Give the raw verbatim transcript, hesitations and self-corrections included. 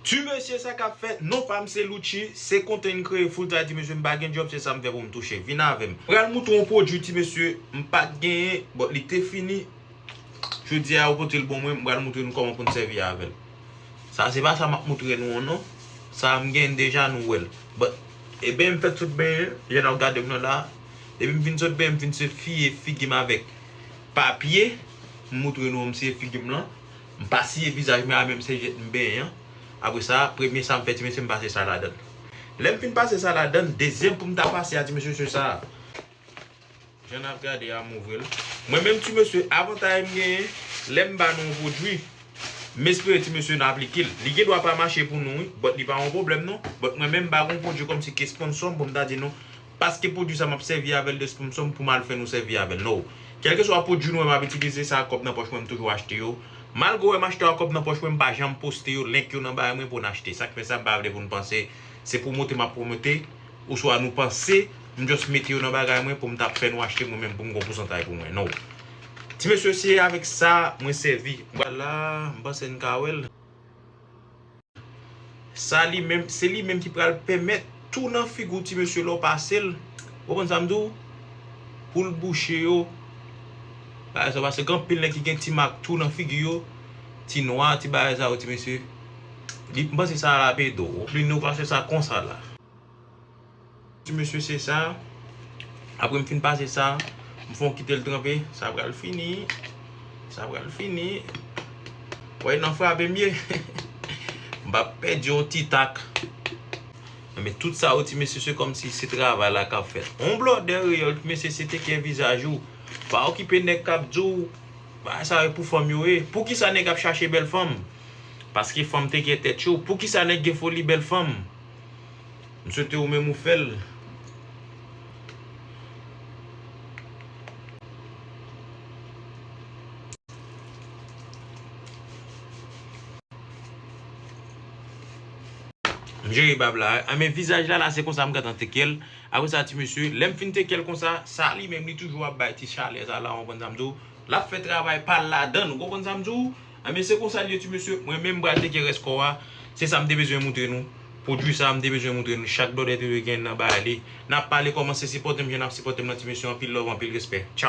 Ti mesye, sa k ap fèt? Non pa m se Lucci, se kontan m kreye full time, ti mesye, m pa gen djòb, se sa m fè pou m touche. Vin avè m. M pral moutre w yon pwodui, ti mesye, m pa t genyen, but li te fini. Jodi a, yo pote l ban mwen, m pral moutre nou kòman pou n sèvi avè l. Sa se pa sa m ap moutre nou an non. Sa m genyen deja, nou wè l. But, e ben m fèt sot benyen, jan n ap gade m nan la. Depi m fin sot benyen, m fin se fiye figi m avèk papye. M moutre nou m siye figi m lan. M pa siye vizaj mwen a menm sèvyèt m benyen an. Apre sa, premye sa m fè, ti mesye, m pase sa ladan l. Lè m fin pase sa ladan l, dezyèm pou m ta pase a, ti mesye, se sa. Jan n ap gade a, m ouvri l. Mwen menm, ti mesye, avantay m genyen, lè m ba nou yon pwodui, m espere, ti mesye, n aplike l. Li gen dwa pa mache pou nou, wi, but li pa yon pwoblèm non. But mwen menm, m pa gen yon pwodui kòmsi ki sponsò m pou m ta di nou, paske pwodui sa m ap sèvi avè l de sponsò m pou m al fè nou sèvi avè l. No. Kèlkeswa pwodui nou wè m ap itilize, sa a kòb nan pòch mwen, m toujou achte yo. Malgre w wè m achte yo a kòb nan pòch mwen, m pa janm poste yo, link yo nan bagay mwen pou n achte. Sa k fè sa, m pa vle pou n panse se pwomote m ap pwomote, oswa nou panse m just mete yo nan bagay mwen pou m t ap fè nou achte mwen menm pou m gon pousantay pou mwen. No. Ti mesye, se avèk sa mwen sèvi. Vwala, m panse n ka wè l. Sa li menm, se li menm ki pral pèmèt tou nan figi w, ti mesye, lè w pase l. Ou konprann sa m di w? Pou l bouche yo. Bagay sa, paske gen anpil nèg ki gen ti mak tou nan figi yo. Ti nwa, ti bagay sa yo, ti mesye. Li, m panse sa la ap ede w. Li nou pase sa konsa la. Ti mesye, se sa. Apre m fin pase sa, m fè w kite l tranpe. Sa pral fini. Sa pral fini. Wè, nan frape m ye. M p ap pèdi yon ti tak. Men tout sa yo, ti mesye, se kòmsi se travay la k ap fèt. On blòdè reyèl, ti mesye, se teke vizaj ou. Pa okipe nèg k ap di w, bagay sa yo pou fanm yo ye. Poukisa nèg ap chache bèl fanm? Paske fanm teke tèt yo. Poukisa nèg gen foli bèl fanm? M swete ou menm ou fè l. M jere bab la. Anben, vizaj la, la, se konsa m gentan teke l. Apre sa, ti mesye, lè m fin teke l konsa, sa li menm, li toujou ap bay ti chalè sa la, ou konprann sa m di w? L ap fè travay pa l ladan l, ou konprann sa m di w? Anben, se konsa l ye, ti mesye. Mwen menm, m pral teke rès kò a. Se sa m te bezwen moutre nou. Pwodui sa a, m te bezwen moutre nou. Chak blòdè te dwe gen nan bagay li. N ap pale, kòmanse sipòte m jan n ap sipòte m nan, ti mesye. Anpil love, anpil respè. Tchaw.